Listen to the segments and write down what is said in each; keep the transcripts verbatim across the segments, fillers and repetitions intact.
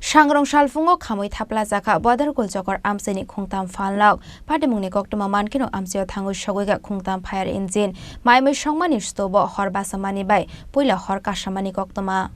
Sangrong salphungo khamwi thapla jakha Bodar Gulchokor amchaini khungtam phalnok. Patimungni koktwma mankhe no amchaio thangwi sogwikha khungtam fire engine. Maimui songmani stobo hor basamani bai puila hor kasamani koktwma.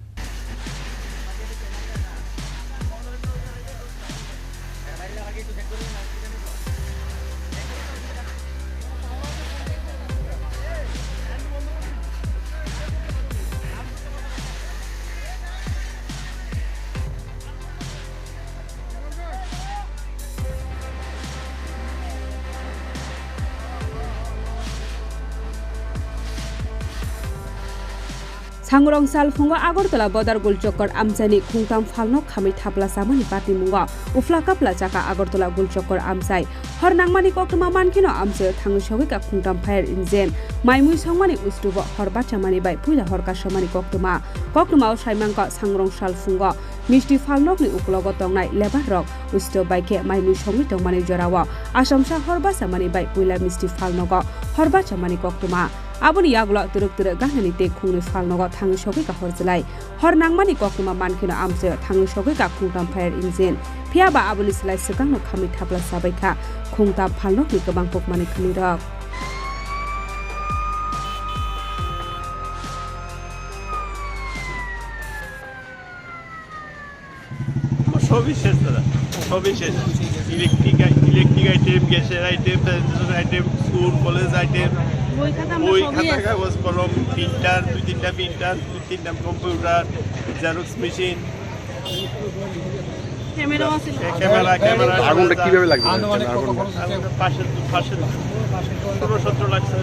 Sangrong salphungo Agartala Bodar Gulchokor amchaini khungtam phalnok khamwi thapla chamani patimungo uphla kapla chakha Agartala Gulchokor amchai. Hor nangmani koktwma mankheno amchaio thangwi sogwikha khungtam fire engine. Maimui songmani ustubo hor bachamani bai puila hor kasamani koktwma. Koktwmao saimangkha Sangrong salphungo misti phalnokni uklogo tongnai labour rok usto bai khe maimui songwi tongmani jorao Asamsa hor bachamani bai puila misti phalnogo hor bachamani koktwma. Aboni yagulo twrwk twrwk ganani tei khungni phalnogo thangwi sogwikha hor jwlai. Hor nangmani koktwma mankheno amchaio thangwi sogwikha khungtam fire engine. Phiyaba aboni slai swkangno khamwi thapla chabaikha khungtam phalnokni kwbang pokmani khwnirok. আমার সবই শেষ দাদা, সবই শেষ। Electric আই-, electric item, গ্যাসের item, sanitiser item, school, college item, বই খাতা, আমার বই, সবই খাতা, আছে। কাগজ, কলম, প্রিন্টার, দুই তিনটা প্রিন্টার, দুই তিনটা কম্পিউটার, জেরক্স মেশিন। ক্যামেরাও আছে। ক্যা-, ক্যামেরা, ক্যামেরা, আগুনটা কিভাবে লাগলো? আগুনটা পাঁচশো, পাঁচশো, ষোলো সতেরো লাগছে।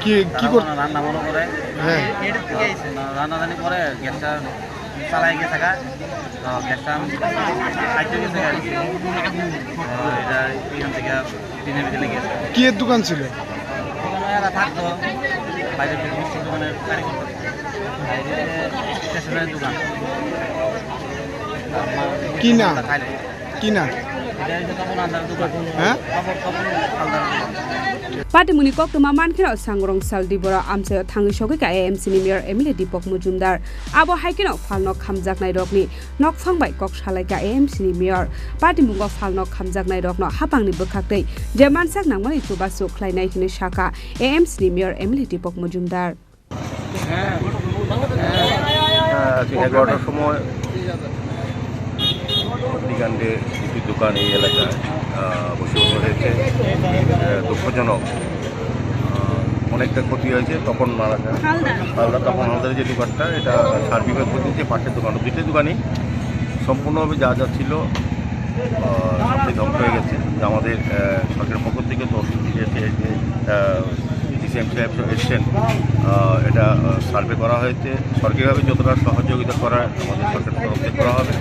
কি, কি তারা কর- ওখানে রান্না বান্না করে। হ্যাঁ। রান্নাবান্নি করে গ্যাসটা চালাই গেছে গা। তো গ্যাসটা খাইতে গেছে আর কি। তো এটা এখান থেকে টিনের ভিতরে গেছে। কি এর দোকান ছিল? ওখানে এরা থাকতো, বাইরে বিজনেস দোকানে কারি করতো। বাইরে স্টেশনের দোকান। কি নাম? খাইলে। কি নাম? এটা হচ্ছে তপন হালদার দোকান। হ্যাঁ? তপন, তপন হালদার দোকান। Patimungni koktwma mankheno Sangrong sal diboro amchaio thangwi sogwikha A M C ni mayor M L A Deepak Majumdar. Abo hai kheno phalnok khamjaknairokni nokphang bai kok salaikha A M C ni mayor. Patimungo phalnok khamjaknairokno hapangni bwkhaktwi je mansak nangmani chubachu khlainai hwnwi sakha A M C ni mayor M L A Deepak Majumdar. হ্যাঁ, আজ এগারোটার সময় অগ্নিকাণ্ডে দুটি দোকান এই এলাকায়, আহ, অবস্থিত হয়েছে। আহ, দুঃখজনক, আহ, অনেকটা ক্ষতি হয়েছে। তপন মারা যায়। হালদার। হালদার, তপন হালদারের যে দোকানটা, এটা সার্বিকভাবে ক্ষতি হয়েছে। পাশের দোকান, দুটো দোকানই সম্পূর্ণভাবে যা যা ছিল, আহ, সবটাই ধ্বংস হয়ে গেছে। আমাদের, আহ, সরকারের পক্ষ থেকে তো এসে, এসে, আহ, ডিসি সাহেব এসছেন, আহ, এটা, আহ, সার্ভে করা হয়েছে। সরকারিভাবে যতটা সহযোগিতা করার আমাদের সরকারের তরফ থেকে করা হবে।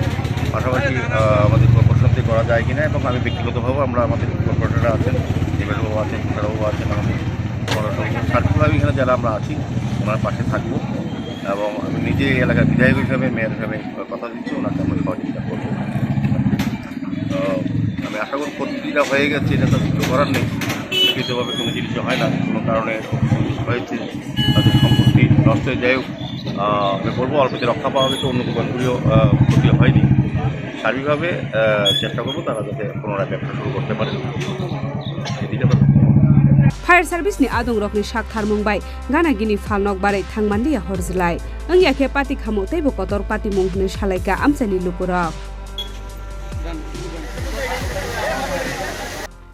পাশাপাশি, আহ, আমাদের কর্পোরেশন থেকে করা যায় কিনা এবং আমি ব্যক্তিগতভাবে, আমরা, আমাদের কর্পোরেটররা আছেন, এমএলএ বাবু আছেন, সুন্দর বাবু আছেন, আমাদের কর্পোরেশন সার্বিকভাবে এখানে যারা আমরা আছি, ওনার পাশে থাকবো এবং আমি নিজে এই এলাকার বিধায়ক হিসাবে, মেয়র হিসাবে কথা দিচ্ছি, ওনাকে আমরা সহযোগিতা করবো। তো আমি আশা করি ক্ষতিটা হয়ে গেছে, এটা তো কিছু করার নেই। লিখিতভাবে কোনো জিনিস হয় না, কোনো কারণে হয়েছে, তাদের সম্পত্তি নষ্ট হয়ে যায়। আহ, আমি বলবো অল্প যে রক্ষা পাওয়া গেছে, অন্য দোকানগুলিও, আহ, ক্ষতি হয়নি। সার্বিকভাবে, আহ, চেষ্টা করবো তারা যাতে পুনরায় ব্যবসা শুরু করতে পারেন। এদিকে তো Fire service ni adongrokni sak tharmung bai gana gini phalnok barwi thangmanliya hor jwlai. Wngya khe pati khamuk teibo kotor patimung hwnwi salaikha amchaini lukurok.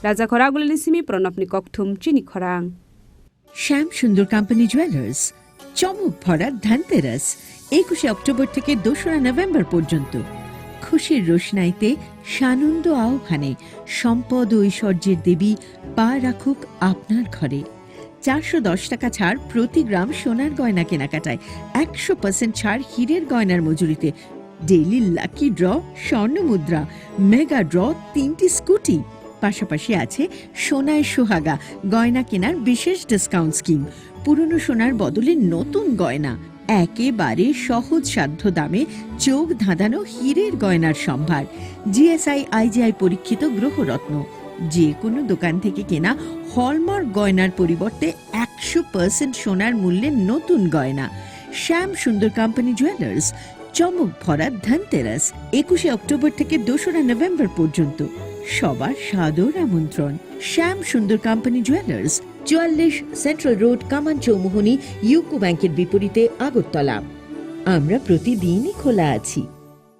Raja Khoragulini simi Pranabni kokthum chini khorang. শ্যাম সুন্দর company jewellers, চমক ভরা ধনতেরাস, একুশে অক্টোবর থেকে দোসরা নভেম্বর পর্যন্ত। খুশির রোশনাইতে সানন্দ আহ্বানে সম্পদ ও ঐশ্বর্যের দেবী পা রাখুক আপনার ঘরে। চারশো দশ টাকা ছাড় প্রতি গ্রাম সোনার গয়না কেনাকাটায়, একশো পার্সেন্ট ছাড় হীরের গয়নার মজুরিতে, ডেইলি লাকি ড্র, স্বর্ণ মুদ্রা, মেগা ড্র, তিনটি স্কুটি। পাশাপাশি আছে সোনায় সোহাগা গয়না কেনার বিশেষ ডিসকাউন্ট স্কিম। পুরনো সোনার বদলে নতুন গয়না, একেবারে সহজসাধ্য দামে চোখ ধাঁধানো হীরের গয়নার সম্ভার। জিএসআই আইজিআই পরীক্ষিত গ্রহরত্ন। যে কোনো দোকান থেকে কেনা হলমার্ক গয়নার পরিবর্তে একশো পার্সেন্ট সোনার মূল্যে নতুন গয়না। শ্যাম সুন্দর কোম্পানি জুয়েলার্স, চমক ভরা ধনতেরাস, একুশে অক্টোবর থেকে দোসরা নভেম্বর পর্যন্ত। সবার সাদর আমন্ত্রণ। শ্যাম সুন্দর কোম্পানি জুয়েলার্স, চুয়াল্লিশ সেন্ট্রাল রোড, কামান চৌমুহনী, ইউকো ব্যাংকের বিপরীতে, আগরতলা। আমরা প্রতিদিনই খোলা আছি।